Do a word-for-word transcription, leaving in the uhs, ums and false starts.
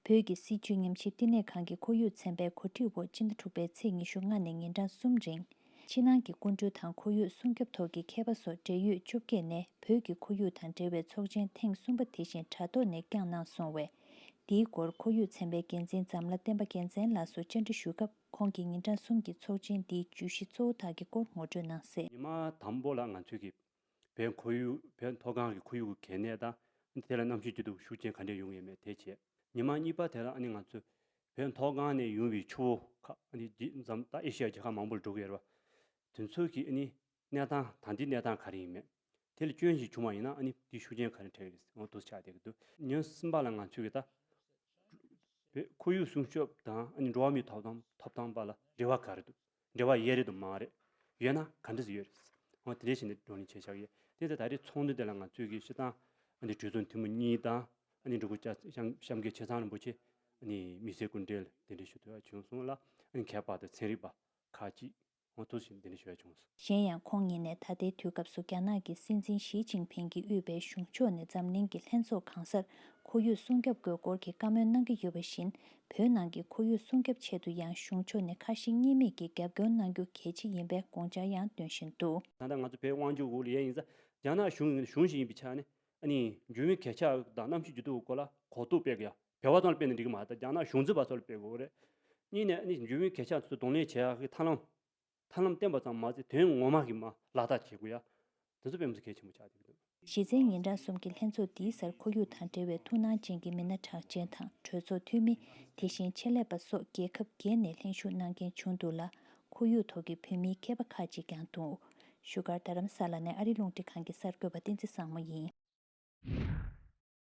བོད་ཀྱི་སྲིད་བྱུས་ཉམས་ཞིབ་བསྟི་གནས་ཁང་གི་ཁོར་ཡུག་ཚན་པའི་གོ་སྒྲིག་འོག་སྤྱི་ཟླ་དྲུག་པའི་ཚེས་ཉི་ཤུ་ལྔ་ནས་ཉིན་གྲངས་གསུམ་རིང་། ཕྱི་ནང་གི་སྐུ་མགྲོན་དང་ཁོར་ཡུག་སྲུང་སྐྱོབ་ཐོག་གི་མཁས་པ་སོགས་འབྲེལ་ཡོད་བཅོ་བརྒྱད་ནས་བོད་ཀྱི་ཁོར་ཡུག་དང་འབྲེལ་བའི་ཚོགས་ཆེན་ཐེངས་གསུམ་པ་དེ་བཞིན་དྲ་ཐོག་ནས་བསྐྱངས་གནང་སོང་བས། འདིའི་སྐོར་ཁོར་ཡུག་ཚན་པའི་འགན་འཛིན་འཛམ་ལྷ་བསྟན་པ་རྒྱལ་མཚན་ལགས་སུ་བཅར་འདྲི་ཞུས་སྐབས། ཁོང་གིས་ཉིན་གྲངས་གསུམ་གྱི་ཚོགས་ཆེན་འདིའི་བརྗོད་གཞི་གཙོ་བོ་དག་གི་སྐོར་ངོ་སྤྲོད་གནང་གསལ། ཉི་མ་དང་པོ་ལ་ང་ཚོས་ཀྱི་བོད་ཁོར་ཡུག་བོད་མཐོ་སྒང་གི་ཁོར་ཡུག་གི་གལ་གནད་དང་། དེ་ལ་གནམ་གཤིས་འགྱུར་ལྡོག་ཤུགས་རྐྱེན་ག་འདྲས་ཡོང་ཡོད་མེད་དེ་བྱས། ཉི་མ་གཉིས་པ་དེ་ལ་ཨ་ནི་ང་ཚོས་བོད་མཐོ་སྒང་ནས་ཡོང་བའི་ཆུ་བོ་ཁག་ཨ་ནི་འདི་འཛམ་ད་ཨེ་ཤི་ཡ་རྒྱལ་ཁབ་མང་པོར་འགྲོ་གི་ཡོད་རེད་བ། དེ་ཚོ་གི་ཨ་ནི་གནས་སྟངས་ད་ལྟའི་གནས་སྟངས་ག་རེ་ཡིན་མེད། དེ་ལ་སྐྱོན་ཞིག་བྱུང་བ་ཡིན་ན་ཨ་ནི་དེ་ཤུགས་རྐྱེན་ག་རེ་འཕྲད་ཀྱི་རེད། འོ་འདུག་ཆགས་བསྡད་ཀྱི་འདུག་ཉིན་གསུམ་པ་ལ་ང་ཚོས་ཀྱི་ད་བོད་ཁོར་ཡུག་སྲུང་སྐྱོབ་དང་ཨ་ནི་འགྲོ་བ་མིའི་ཐོབ་ཐང་ཐོབ་ཐང་བར་ལ་འབྲེལ་བ་ག་རེ་འདུག་འབྲེལ་བ་ཡོད་རེད་འདུག་མ་རེད། ཡོད་ན་ག་འདྲ་ཞིག་ཡོད་རེད། འོ་དེ་འདྲ་བྱས་ནས་བགྲོ་གླེང་བྱས་བཞག་ཡོད། དེ་ཚེ་ད་རེས་ཚོགས་འདུ་དེ་ལ་ང་ཚོས་ཀྱི་སྤྱིར་བཏང་ཨ་ནི་གྲོས་ཚོགས་འཐུས་མི་གཉིས་དང་ཨ་ནི་འབྲུག་སྐུ་བཅར་གཤམ་གཤམ་གྱི་ཆེ་ཚང་རིན་པོ་ཆེ་ཨ་ནི་དམིགས་བསལ་སྐུ་མགྲོན་ལ་གདན་འདྲེན་ཞུ་ཐུབ་པ་བྱུང་སོང་ལ། ཨ་ནི་མཁས་པ་དང་ཚན་རིག་པ་ཁག་ཅིག་འོ་ཐུགས་རྗེ་ཆེ་གདན་འདྲེན་ཞུ་ཡ་བྱུང་སོང་། གཞན་ཡང་ཁོང་ཉིད་ནས་ད་ལྟའི་དུས་སྐབས་སུ་རྒྱ་ནག་གི་སྲིད་འཛིན་ཞི་ཅིན་ཕིང་གིས་དབུས་པའི་གཞུང་ཕྱོགས་ནས་འཛམ་གླིང་གི་ལྷན་ཚོགས་གང་སར་ཁོར་ཡུག་སྲུང་སྐྱོབ་དགོས་སྐོར་གྱི་བཀའ་མོལ་གནང་གི་ཡོད་པ་བཞིན། བོད་ནང་གི་ཁོར་ཡུག་སྲུང་སྐྱོབ་ཆེད་དུ་ཡང་གཞུང་ཕྱོགས་ནས་ཁ་ཞེ་གཉིས་མེད་ཀྱི་རྒྱབ་སྐྱོར་གནང་རྒྱུ་གལ་ཆེ་ཡིན་པའི་དགོངས་འཆར་ཡང་འདོན་བཞིན་འདུག་ད་ལྟ་ང་ཚོ་བོད་དབང་ཆ་འོག་ལ་ཡོད་ཡིན་ཙང་། རྒྱ་ནག་གཞུང་གཞུང་ཞིག་ཡིན་པའི་ཆ་ནས་ཨ་ནི་འགྱུར་བའི་གད་ཆག་དང་གནམ་གཤིས་འགྱུར་ལྡོག་སྐོར་ལ་གོ་རྟོགས་སྤེལ་དགོས་ཡ། བོད་པ་ཚོ་ལ་སྤེལ་ན་འགྲིག་གི་མ་རེད། ད་རྒྱ་ནག་གཞུང་འཛིན་པ་ཚོ་ལ་སྤེལ་དགོས་རེད། གཉིས་ནས་ཨ་ནི་འགྱུར་བའི་གད་ཆག་དེ་ཚོ་གདོང་ལེན་བྱེད་ཡག་གི་ཐབས་ལམ། ཐབས་ལམ་བསྟན་པ་ཙམ་མ་ཟད་དོན་ངོ་མ་གི་མ་ལག་བསྟར་བྱེད་དགོས་ཡ། དེ་ཚོ་དཔེ་མི་སྲིད་གལ་ཆེན་པོ་ཆགས་བསྡད་ཀྱི་འདུག་གཞི་རྩའི་ཉིན་གྲངས་གསུམ་གྱི་ལྷན་ཚོགས་འདིའི་སར་ཁོར་ཡུག་དང་འབྲེལ་བའི་ཐུགས་སྣང་ཅན་གྱི་མི་སྣ་གྲགས་ཅན་དང་གྲོས་ཚོགས་འཐུས་མི། དེ་བཞིན་ཆེད་ལས་པ་སོགས་རྒྱལ་ཁབ་བརྒྱད་ནས་ལྷན་ཞུགས་གནང་མཁན་བྱུང་འདུག་ལ། ཁོར་ཡུག་ཐོག་གི་བོད་མིའི་མཁས་པ་ཁག་ཅིག་ཀྱང་འདུག་བཞུགས་སྒར་རྡ་རམ་ས་ལ་ནས་ཨ་རི་རླུང་འཕྲིན་ཁང་གི་གསར་འགོད་པ་བསྟན་འཛིན་བཟང་མོ་ཡིན།